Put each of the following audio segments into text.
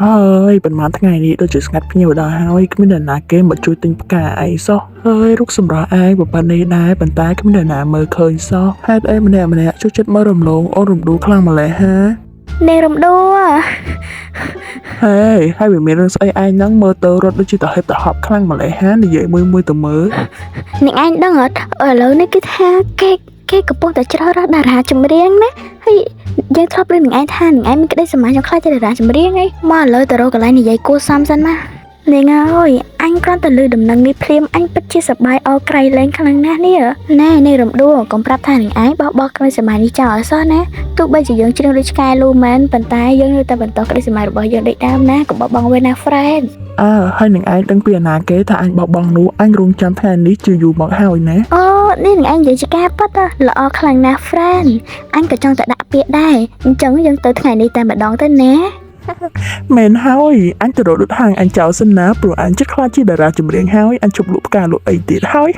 ហើយប៉ុន្មានថ្ងៃនេះដូចជាស្ងាត់ភ្ញៀវដល់ហើយគ្មាននរណាគេមកជួយទិញផ្កាអីសោះហើយរូបសម្រស់ឯងប៉ុណ្ណេះដែរប៉ុន្តែគ្មាននរណាមើលឃើញសោះហេតុអីម្នាក់ម្នាក់ជួយចិត្តមើលរំលងអូនរំដួលខ្លាំងម្ល៉េះហា នាងរំដួល ហេហើយវាមានរឿងស្អីឯងហ្នឹងមើលទៅរត់ដូចជាតហេបតហប់ខ្លាំងម្ល៉េះហានិយាយមួយមួយទៅមើល នាងឯងដឹងអត់ឥឡូវនេះគឺថាគេគេកំពុងតែជ្រើសរើសតារាចម្រៀងណាហើយយើងធ្លាប់ឮនាងឯងថានាងឯងមានក្តីស្រមៃចង់ក្លាយជាតារាចម្រៀងឯងមកឥឡូវទៅរកកន្លែងនិយាយគួរសមសិនមកនាងអើយអញគ្រាន់តែឮដំណឹងនេះភ្លាមអញពិតជាសប្បាយអក្រៃលែងខ្លាំងណាស់នេះណែនាងរំដួលកុំប្រាប់ថានាងឯងបោះបោះក្តីស្រមៃនេះចោលឲ្យសោះណាទោះបីជាយើងច្រៀងដូចឆ្កែលូមែនប៉ុន្តែយើងនៅតែបន្តក្តីស្រមៃរបស់យើងដូចដើមណាកុំបោះបង់វិញណា friend អើហើយនឹងឯងដឹងពីអាណាគេថាអញបោះបង់នោះអញរងចាំថ្ងៃនេះជាយូរមកហើយណា អូនេះនឹងឯងនិយាយជាការប៉ັດល្អខ្លាំងណាស់ friend អញក៏ចង់តែដាក់ពាក្យដែរអញ្ចឹងយើងទៅថ្ងៃនេះតែម្ដងទៅណា មែនហើយអញទៅរកដុតហាងអញចោលសិនណាព្រោះអញចិត្តខ្លាចជាតារាចម្រៀងហើយអញជប់លក់ផ្កាលក់អីទៀតហើយ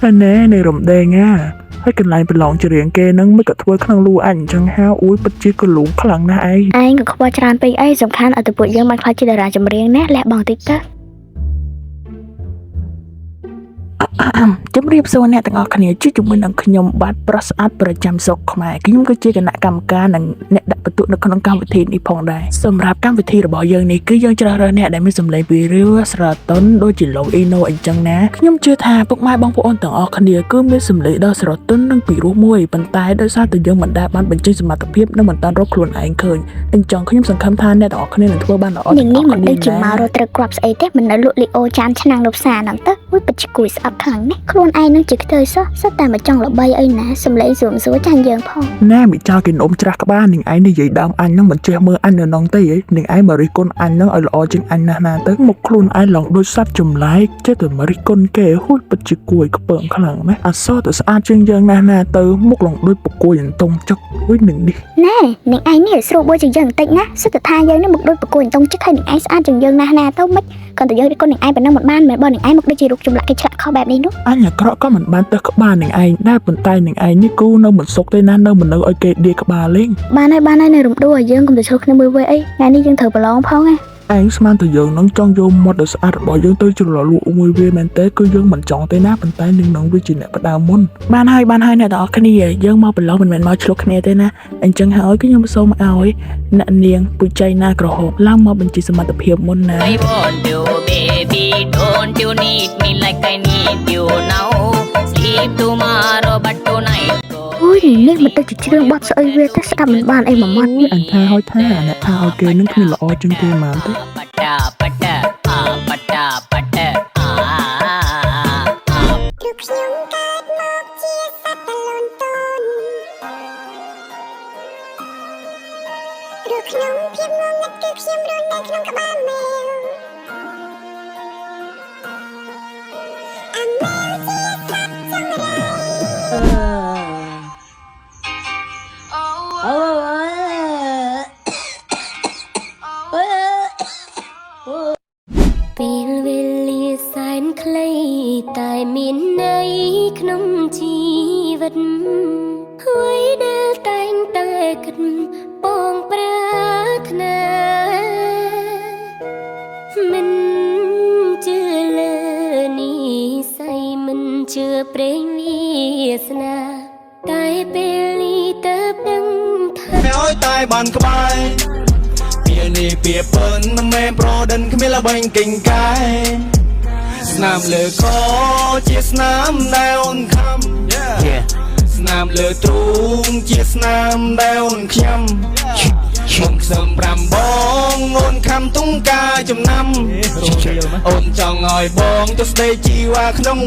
ហើយណែនៅរំដេងអាហើយកន្លែងប្រឡងច្រៀងគេហ្នឹងមិនក៏ធ្វើក្នុងលូអញអញ្ចឹងហៅអួយពិតជាកលូងខ្លាំងណាស់ឯង ឯងក៏ខ្វល់ច្រើនពេកអីសំខាន់ឲ្យតែពួកយើងបានខ្លាចជាតារាចម្រៀងណាលះបង់តិចទៅ ជំរាបសួរអ្នកទាំងអស់គ្នាជួបជាមួយនឹងខ្ញុំបាទប្រុសស្អាតប្រចាំស្រុកខ្មែរខ្ញុំគឺជាគណៈកម្មការនិងអ្នកដាក់ពិន្ទុនៅក្នុងកម្មវិធីនេះផងដែរសម្រាប់កម្មវិធីរបស់យើងនេះគឺយើងជ្រើសរើសអ្នកដែលមានសម្លេងពីរោះស្រទន់ដូចជាលោកអ៊ីណូអញ្ចឹងណាខ្ញុំជឿថាពុកម៉ែបងប្អូនទាំងអស់គ្នាគឺមានសម្លេងដ៏ស្រទន់និងពីរោះមួយប៉ុន្តែដោយសារតែយើងមិនដែលបានបញ្ចេញសមត្ថភាពនិងមិនតាន់រកខ្លួនឯងឃើញអញ្ចឹងខ្ញុំសង្ឃឹមថាអ្នកទាំងអស់គ្នានឹងធ្វើបានល្អ នាង ទាំងអស់ នេះមិនដូចជា គ្នាណា មករត់ត្រូវគ្រាប់ស្អីទេមិននៅលក់លីអូចានឆ្នាំងនៅផ្សារហ្នឹងទៅមួយពិតជាគួយស្អប់ខ្លាំងណាស់ខ្លួនឯងនឹងជាខ្ទើយសោះសុទ្ធតែមកចង់ល្បីអីណាសំឡេងស្រួមស្រួលចាញ់យើងផង ណែមិចោលគេនំច្រាស់ក្បាលនឹងឯងនិយាយដើមអញនឹងមិនចេះមើលអញនៅនងទេហីនឹងឯងមករិះគន់អញនឹងឲ្យល្អជាងអញណាស់ណាទៅមកខ្លួនឯងឡងដូចសត្វចម្លែកចេះតែមករិះគន់គេហួចពិតជាគួរឲ្យខ្ពើមខ្លាំងណាស់អសរទៅស្អាតជាងយើងណាស់ណាទៅមុខឡងដូចបកួយអន្ទង់ចឹកហួយនឹងនេះ ណែនាងឯងនេះស្រួលបួជាងយើងបន្តិចណាសិតតែថាយើងនេះមកដូចប្រគួយអន្ទង់ចិត្តហើយនាងឯងស្អាតជាងយើងណាស់ណាទៅមិនគ្រាន់តែយើងរិះគន់នាងឯងប៉ុណ្ណឹងមិនបានមែនបើនាងឯងមកដូចជារូបចម្លាក់គេឆ្លាក់ខុសបែបនេះនោះ អញអាក្រក់ក៏មិនបានទៅក្បាលនឹងឯងដែរប៉ុន្តែនឹងឯងនេះគូនៅមិនសុខទេណានៅមិននៅឲ្យគេដៀក្បាលលេង បានហើយបានហើយនៅរំដួលឲ្យយើងកុំទៅឆ្លោះគ្នាមួយវេអីថ្ងៃនេះយើងត្រូវប្រឡងផងណា ឯងស្មានតែយើងនឹងចង់យកមាត់ដ៏ស្អាតរបស់យើងទៅជ្រលក់មួយវាមែនទេគឺយើងមិនចង់ទេណាប៉ុន្តែនឹងនឹងវាជាអ្នកផ្ដើមមុនបានហើយបានហើយអ្នកទាំងអស់គ្នាយើងមកប្រឡងមិនមែនមកឆ្លោះគ្នាទេណាអញ្ចឹងហើយគឺខ្ញុំសូមឲ្យអ្នកនាងពូជ័យណាក្រហមឡើងមកបញ្ជាសមត្ថភាពមុនណា I want you, baby. Don't you need me like I need you now? Sleep tomorrow, but tonight go. អូយនេះមិនដូចជាជ្រឿងបត់ស្អីវាទេស្ដាប់មិនបានអីមួយម៉ាត់ អញថាហើយថាអ្នកថាឲ្យគេនឹងគ្មានល្អជាងគេហ្មងទេ Pata, pata, ah, pata, pata, ah, ah, ah. គឺខ្ញុំកើតមកជាសត្វតលូនតូនឬក្នុងភាពងងឹតគឺខ្ញុំរស់នៅក្នុងក្បាលមែវអាមែវជាសត្វចង្រៃ ពេលវេលាសែនខ្លីតែមានន័យក្នុងជីវិតអ្វីដែលតែងតែគិតបងប្រាថ្នាមិនជឿលើនិស័យមិនជឿព្រេងវាសនា តែពេលនេះទៅដឹងថា ឲ្យតែបានក្បែរពីនេះពីពើនមិនមែនប្រដិនគ្មានល្បែងកេងកែស្នាមលើកជាស្នាមដែលអូនខំ Yeah. ស្នាមលើទ្រូងជាស្នាមដែលអូនខ្ញុំខ្ញុំខ្សឹមប្រាំបងអូនខំទុំការចំណាំអូនចង់ឲ្យបងទៅស្ដីជីវ៉ាក្នុង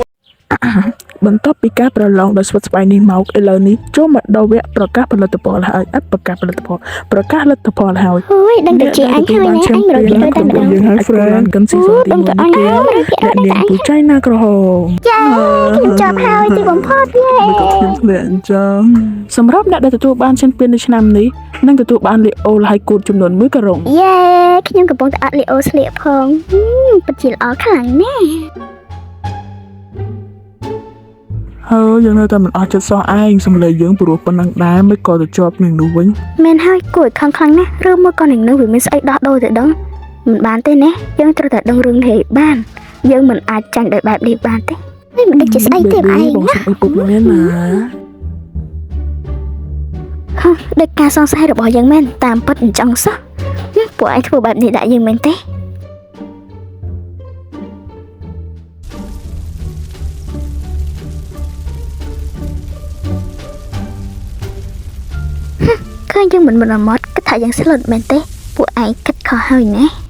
បន្ទាប់ពីការប្រឡងដោយស្វិតស្វែងនេះមកឥឡូវនេះចូលមកដល់វគ្គប្រកាសផលិតផលហើយអត់ប្រកាសផលិតផលប្រកាសលទ្ធផលហើយ អូយដឹងតែជាអញហើយណាអញ100%តែម្ដង យើងហើយ friend កិនស៊ីសនទី ដឹងតែអញ 1 ហើយ100% អ្នកនាងពូចៃណាក្រហម ចាខ្ញុំចប់ហើយទីបំផុតយេ មិនក៏ខ្ញុំធ្លាក់អញ្ចឹងសម្រាប់អ្នកដែលទទួលបានឈានពាននៅឆ្នាំនេះនឹងទទួលបានលីអូលហើយគូតចំនួន1ការ៉ុង យេខ្ញុំកំពុងតែអត់លីអូស្លៀកផងហឹមពិតជាល្អខ្លាំងណាស់ ហើយយើងនៅតែមិនអស់ចិត្តសោះឯងសំឡេងយើងព្រោះប៉ុណ្ណឹងដែរមិនក៏ទៅជាប់នឹងនោះវិញ មែនហើយគួរឲ្យខឹងខ្លាំងណាស់ឬមួយក៏នឹងនឹងវាមានស្អីដោះដូរទៅដឹងមិនបានទេណាយើងត្រូវតែដឹងរឿងនេះឲ្យបានយើងមិនអាចចាញ់ដោយបែបនេះបានទេនេះមិនដឹងជាស្អីទេឯង បងសុំអុយពុកមែនណា ហឹមដូចការសង្ស័យរបស់យើងមែនតាមពិតអញ្ចឹងសោះហឹមពួកឯងធ្វើបែបនេះដាក់យើងមែនទេហឹមឃើញយើងមិនមិនអមត់គិតថាយើងស្លុតមែនទេពួកឯងគិតខុសហើយណា